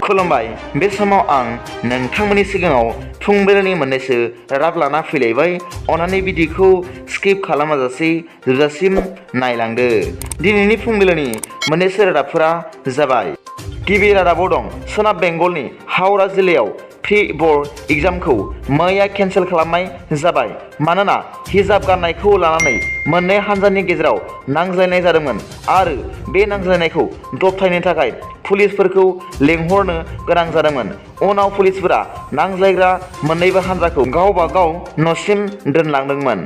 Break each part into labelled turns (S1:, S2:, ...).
S1: खुलुमबाय बे समाव आं नोंथांमोननि सिगाङाव फुंबिलिनि मोननैसो रादाब लाना फैलायबाय। अन्नानै भिडिअखौ स्किप खालामाजासे जोबजासिम नायलांदो। दिनैनि फुंबिलिनि मोननैसो रादाबफोरा जाबाय। गिबि रादाबाव दं सोनाब बेंगलनि हावड़ा जिल्लायाव प्रि बोर्ड एग्जामखौ मैया केन्सेल खालामनाय जाबाय मानोना हिजाब गाननायखौ लानानै मोननै हान्जानि गेजेराव नांज्लायनाय जादोंमोन आरो बे नांज्लायनायखौ दबथायनो थाखाय पुलिसफोरखौ लेंहरनो गोनां जादोंमोन। उनाव पुलिसफोरा नांज्लायग्रा मोन्नैबो हान्जाखौ गावबा गाव न'सिम दोनलांदोंमोन।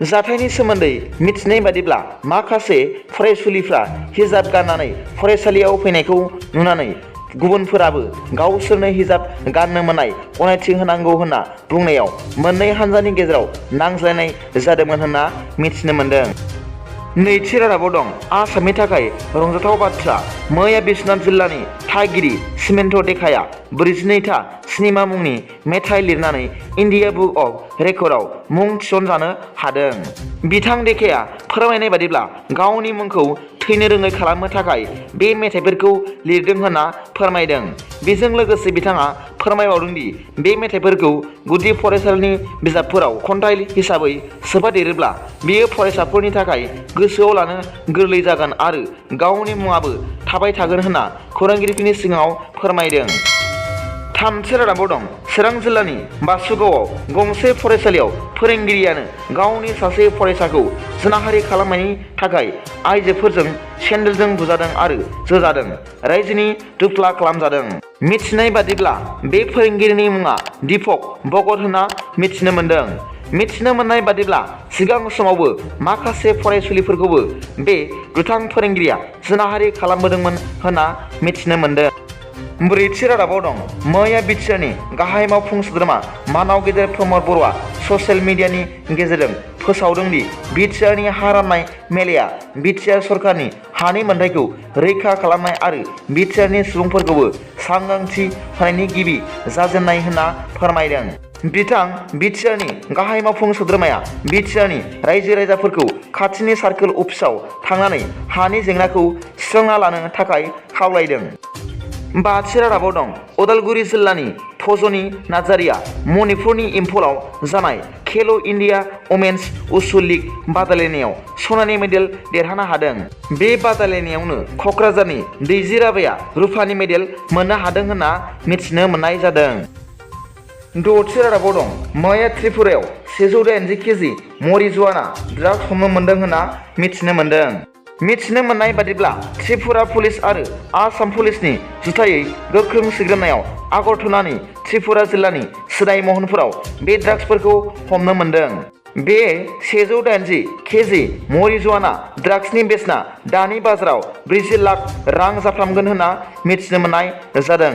S1: जाथायनि सोमोन्दै मिथिनाय बादिब्ला माखासे फरायसुलिफ्रा हिजाब गाननानै फरायसालियाव फैनायखौ नुनानै गुबुनफोराबो गावसोरनो हिजाब गाननो मोननाय गनायथि होनांगौ होनना बुंनायाव मोननै हान्जानि गेजेराव नांज्लायनाय जादोंमोन होनना मिथिनो मोन्दों। नैथि रादाबाव दं आसामनि थाखाय रंजाथाव बाथ्रा। मैया बिश्वनाथ जिल्लानि थागिरि सिमेन्ट देखाया 42था सिनेमा मुंनि मेथाइ लिरनानै इन्डिया बुक अफ रेकर्डआव मुं थिसनजानो हादों। बिथां देखाया फोरमायनाय बादिब्ला गावनि मुंखौ थैनो रोङै खालामनो थाखाय बे मेथाइफोरखौ लिरदों होनना फोरमायदों। बेजों लोगोसे बिथाङा फोरमायबावदों दि बे मेथाइफोरखौ गुदि फरायसालिनि बिजाबफोराव खन्थाइ हिसाबै सोफादेरोब्ला बेयो फरायसाफोरनि थाखाय गोसोआव लानो गोरलै जागोन आरो गावनि मुङाबो थाबाय थागोन होनना खौरांगिरिफोरनि सिगाङाव फोरमायदों। थामथि रादाबाव दं चिरां जिल्लानि बासुगावआव गंसे फरायसालियाव फोरोंगिरियानो गावनि सासे फरायसाखौ जिनाहारि खालामनायनि थाखाय आइजोफोरजों सेन्देलजों बुजादों आरो जोजादों। रायजोनि दुफ्ला खालामजादों। मिथिनाय बादिब्ला बे फोरोंगिरिनि मुङा दीपक भगत होनना मिथिनो मोन्दों। मिथिनो मोननाय बादिब्ला सिगां समावबो माखासे फरायसुलिफोरखौबो बे दुथां फोरोंगिरिया जिनाहारि खालामबोदोंमोन होनना मिथिनो मोन्दों। ब्रैथि रादाबाव दं मैया बिटिआरनि गाहाय मावफुं सोद्रोमा मानाव गेदेर प्रमद बर'आ ससियेल मिडियानि गेजेरजों फोसावदों दि बिटिआरनि हा राननाय मेलाया बिटिआर सरकारनि हानि मोन्थाइखौ रैखा खालामनाय आरो बिटिआरनि सुबुंफोरखौबो सांग्रांथि होनायनि गिबि जाजेननाय होनना फोरमायदों। बिथां बिटिआरनि गाहाय मावफुं सोद्रोमाया बिटिआरनि रायजो राजाफोरखौ खाथिनि सार्कोल अफिसाव थांनानै हानि जेंनाखौ सुस्रांना लानो थाखाय खावलायदों। बाथि रादाबाव दं उदालगुरि जिल्लानि फजनि नार्जारीआ मणिपुरनि इम्फलाव जानाय खेल' इन्डिया वमेन्स उसु लीग बादायलायनायाव सनानि मेडेल देरहानो हादों। बे बादायलायनायावनो क'क्राझारनि दैजिराबाया रुफानि मेडेल मोननो हादों होनना मिथिनो मोननाय जादों। द'थि रादाबाव दं मैया त्रिपुरायाव 180 केजि मरिजुआना ड्राग्स हमनो मोन्दों होनना मिथिनो मोन्दों। मिथिनो मोननाय बादिब्ला त्रिपुरा पुलिस आरो आसाम पुलिसनि जुथायै गोख्रों सिग्रोमनायाव आगरतलानि त्रिपुरा जिल्लानि सिदाय महनफोराव बे ड्राग्सफोरखौ हमनो मोन्दों। बे 180 केजि मरिजुआना ड्राग्सनि बेसेना दानि बाजाराव 40 लाख रां जाफ्रामगोन होनना मिथिनो मोननाय जादों।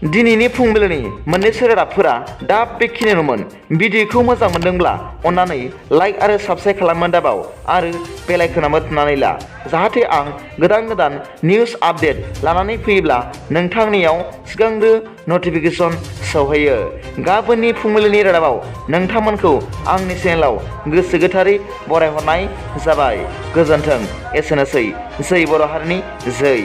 S1: दिनैनि फुंबिलिनि मोननैसो रादाबफोरा दा बेखिनियानोमोन। भिडिअखौ मोजां मोनदोंब्ला अन्नानै लाइक आरो साबस्क्राइब खालामनो दाबाव आरो बेल आइकनआबो थुनानै ला जाहाथे आं गोदान गोदान निउस आपडेट लानानै फैयोब्ला नोंथांनियाव सिगांग्रो नटिफिकेसन सौहैयो। गाबोननि फुंबिलिनि रादाबाव नोंथांमोनखौ आंनि चेनेलाव गोसो गोथारै बरायहरनाय जाबाय। गोजोन्थों। एसेनोसै। जै बर' हारिनि जै।